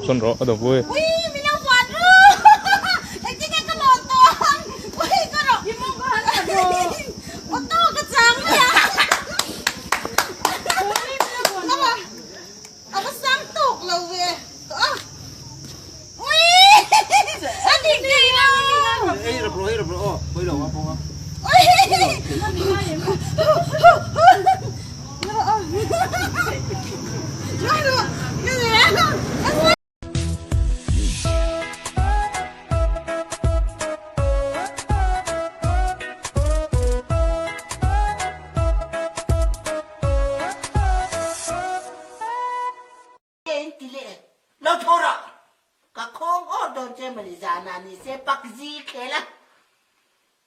Sawn rawh a dawp ui. Ui min lo buat ru engtin nge ka lawn tawh ang ui ka rawh i mawng ka han khat rawh auto ka chang mai a a va sang tawk lo ve tawh a ui a dik thei lo Ei rawh rawh ei rawh rawh aw pawi lo a pawng a. Ui In ti leh lo tho rawh. Ka khawng awr dawn che mawni zanah ni se pak zi khel a.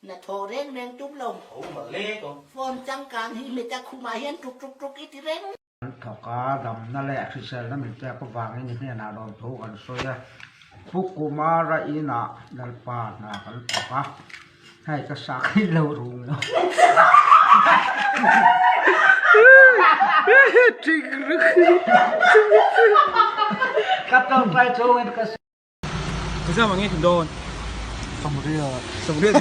Na thaw reng reng tum lo. Phone changkang hi hmita khumah hian tuk tuk tuk i ti reng. Kan thawk a, damna leh hriselna min pek avangin i hnenah lawmthu kan sawi a. Pu Kumara inah Lalpa hna kan thawk a, hei ka sak hi lo rung lo. Ka tawngtai chungin ka. Kazam ang nge dawn. Samria. Samria.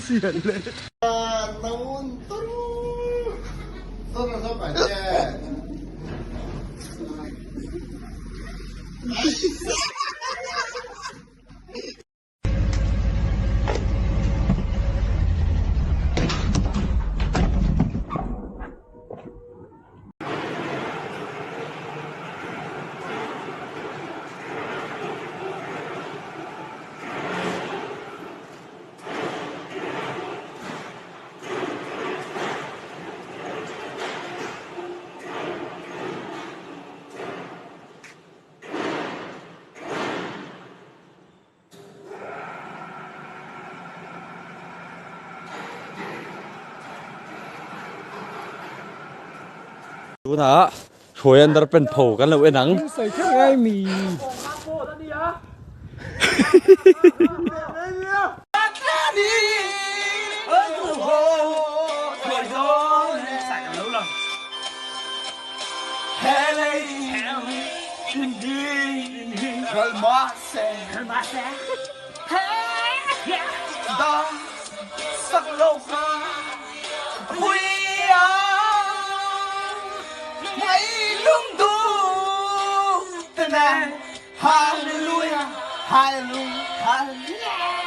Sial le. Tunah hruai an dar pen pho kan lo en ang. Hallelujah, hallelujah, hallelujah.